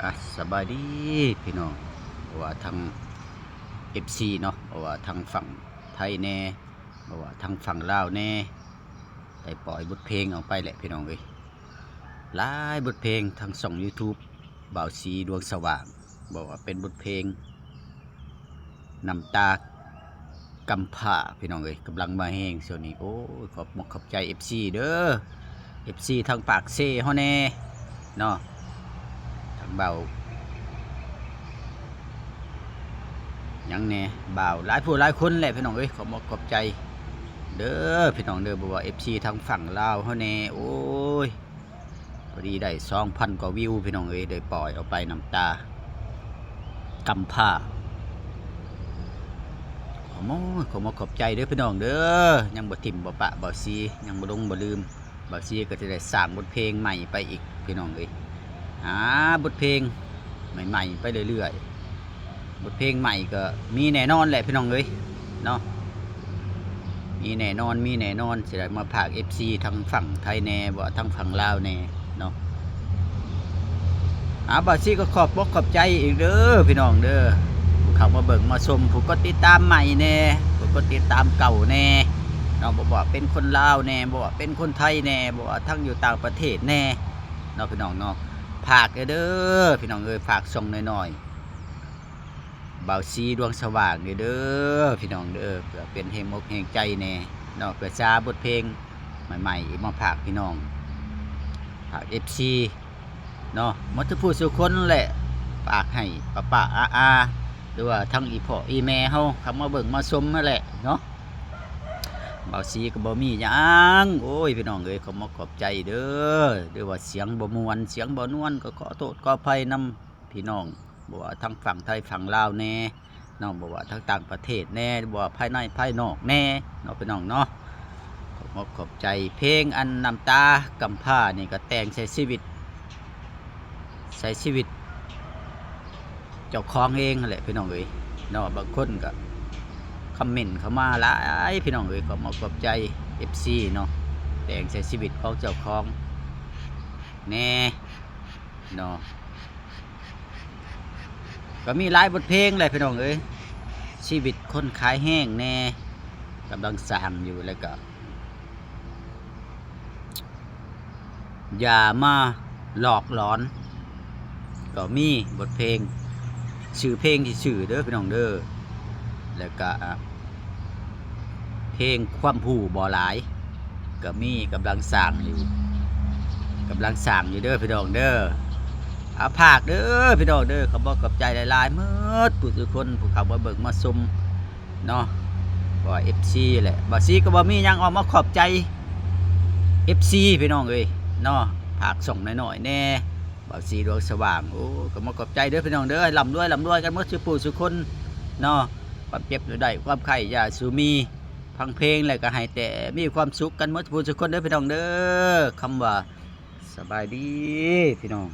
ອ່ະ ສະບາຍດີພີ່ນ້ອງ ບໍ່ວ່າທາງເອັຟຊີເນາະ ບໍ່ວ່າທາງຝັ່ງໄທແດ່ ບໍ່ວ່າທາງຝັ່ງລາວແດ່ ໄດ້ປ່ອຍບົດເພງອອກໄປແຫຼະພີ່ນ້ອງເອີຍ ຫຼາຍບົດເພງ ທາງຊ່ອງຢູທູບ ບ່າວສີດວງສະຫວ່າງ ບໍ່ວ່າເປັນບົດເພງ ນ້ຳຕາກຳພ້າ ພີ່ນ້ອງເອີຍ ກຳລັງມາແຮງຊ່ວງນີ້. ໂອ້ຍ ຂອບມົກຂອບໃຈເອັຟຊີເດີ ເອັຟຊີທາງປາກເຊເຮົາແດ່ເນາະ ທາງບ່າວ ຫຍັງແດ່ ບ່າວຫຼາຍຜູ້ຫຼາຍຄົນແຫຼະພີ່ນ້ອງເອີຍ ຂອບມົກຂອບໃຈເດີພີ່ນ້ອງເດີ ບໍ່ວ່າເອັຟຊີທາງຝັ່ງລາວເຮົາແດ່ ໂອ້ຍ ພໍດີໄດ້ສອງພັນກວ່າວິວພີ່ນ້ອງເອີຍ ໄດ້ປ່ອຍອອກໄປນ້ຳຕາກຳພ້າ ໂອ້ຍ ຂອບມົກຂອບໃຈເດີພີ່ນ້ອງເດີ ຍັງບໍ່ຖິ້ມບໍ່ປະບ່າວສີ ຍັງບໍ່ຫຼົງບໍ່ລືມ ບ່າວສີກໍຈະໄດ້ສ້າງບົດເພງໃໝ່ໄປອີກພີ່ນ້ອງເອີຍ ຫາບົດເພງໃໝ່ໆໄປເລື້ອຍໆ ບົດເພງໃໝ່ກໍມີແນ່ນອນແຫຼະພີ່ນ້ອງເອີຍເນາະ ມີແນ່ນອນ ມີແນ່ນອນ ຊິໄດ້ມາຝາກເອັຟຊີທາງຝັ່ງໄທແດ່ ບໍ່ ທາງຝັ່ງລາວແດ່ເນາະ. ອ່າ ບ່າວສີກໍຂອບມົກຂອບໃຈອີກເດີພີ່ນ້ອງເດີ ຜູ້ເຂົ້າມາເບິ່ງມາຊົມ ຜູ້ກົດຕິດຕາມໃໝ່ແດ່ ຜູ້ກົດຕິດຕາມເກົ່າແດ່ເນາະ ບໍ່ວ່າເປັນຄົນລາວແດ່ ບໍ່ວ່າເປັນຄົນໄທແດ່ ບໍ່ວ່າທັງຢູ່ຕ່າງປະເທດແດ່ເນາະ ພີ່ນ້ອງເນາະ ຝາກເດີພີ່ນ້ອງເອີຍ ຝາກຊ່ອງນ້ອຍໆ ບ່າວສີດວງສະຫວ່າງເດີພີ່ນ້ອງເດີ ເພື່ອເປັນແຮງອົກແຮງໃຈແດ່ເນາະ ເພື່ອສາບົດເພງໃໝ່ໆ ມາຝາກພີ່ນ້ອງ ຝາກເອັຟຊີເນາະ ໝົດທຸກຜູ້ສູ່ຄົນແຫຼະ ຝາກໃຫ້ປ້າໆ ອາໆ ຫຼືວ່າທັງອີ່ພໍ່ອີ່ແມ່ເຮົາເຂົ້າມາເບິ່ງມາຊົມຫັ້ນແຫຼະເນາະ. ບ່າວສີກໍບໍ່ມີຫຍັງ ໂອ້ຍ ພີ່ນ້ອງເອີຍ ຂອບມົກຂອບໃຈເດີ ຫຼືວ່າສຽງບໍ່ມ່ວນ ສຽງບໍ່ນວນ ກໍຂໍໂທດຂໍອະໄພນຳ ພີ່ນ້ອງ ບໍ່ວ່າທາງຝັ່ງໄທຝັ່ງລາວແດ່ເນາະ ບໍ່ວ່າທາງຕ່າງປະເທດແດ່ ບໍ່ວ່າພາຍໃນພາຍນອກແດ່ເນາະ ພີ່ນ້ອງເນາະ ຂອບມົກຂອບໃຈ. ເພງອັນນ້ຳຕາກຳພ້ານີ້ກໍແຕ່ງໃສ່ຊີວິດ ໃສ່ຊີວິດເຈົ້າຂອງເອງຫັ້ນແຫຼະ ພີ່ນ້ອງເອີຍເນາະ ບາງຄົນກໍຄອມເມັນເຂົ້າມາຫຼາຍ ພີ່ນ້ອງເອີຍ ຂອບມົກຂອບໃຈເອັຟຊີເນາະ ແຕ່ງໃສ່ຊີວິດຂອງເຈົ້າຂອງແດ່ ເນາະ ກໍມີຫຼາຍບົດເພງແຫຼະພີ່ນ້ອງເອີຍ ຊີວິດຄົນຂາຍແຮງແດ່ ກຳລັງສ້າງຢູ່ ແລ້ວກໍຢ່າມາຫຼອກຫຼອນ ກໍມີບົດເພງ ຊື່ເພງທີ່ຊື່ເດີພີ່ນ້ອງເດີ ແລ້ວກໍ ອ່າ ເພງຄວາມຮູ້ບໍ່ຫຼາຍ ກໍມີ ກຳລັງສ້າງຢູ່ ກຳລັງສ້າງຢູ່ເດີພີ່ນ້ອງເດີ ອາ ຝາກເດີພີ່ນ້ອງເດີ ຂອບອົກຂອບໃຈຫຼາຍໆ ໝົດຜູ້ທຸກຄົນ ຜູ້ເຂົ້າມາເບິ່ງມາຊົມເນາະ ເພາະວ່າເອັຟຊີແຫຼະ ບ່າວສີກໍບໍ່ມີຫຍັງ ອອກມາຂອບໃຈເອັຟຊີພີ່ນ້ອງເອີຍເນາະ ຝາກຊ່ອງນ້ອຍໆແດ່ ບ່າວສີດວງສະຫວ່າງ ໂອ້ ກໍມາຂອບໃຈເດີພີ່ນ້ອງເດີ ໃຫ້ລ່ຳລວຍ ລ່ຳລວຍກັນໝົດສູ່ຜູ້ສູ່ຄົນເນາະ ຄວາມເຈັບຢ່າໄດ້ ຄວາມໄຂ້ຢ່າສູ່ມີ ຟັງເພງແລ້ວກໍໃຫ້ແຕ່ມີຄວາມສຸກກັນໝົດຜູ້ສູ່ຄົນເດີພີ່ນ້ອງເດີ ຄຳວ່າສະບາຍດີພີ່ນ້ອງ.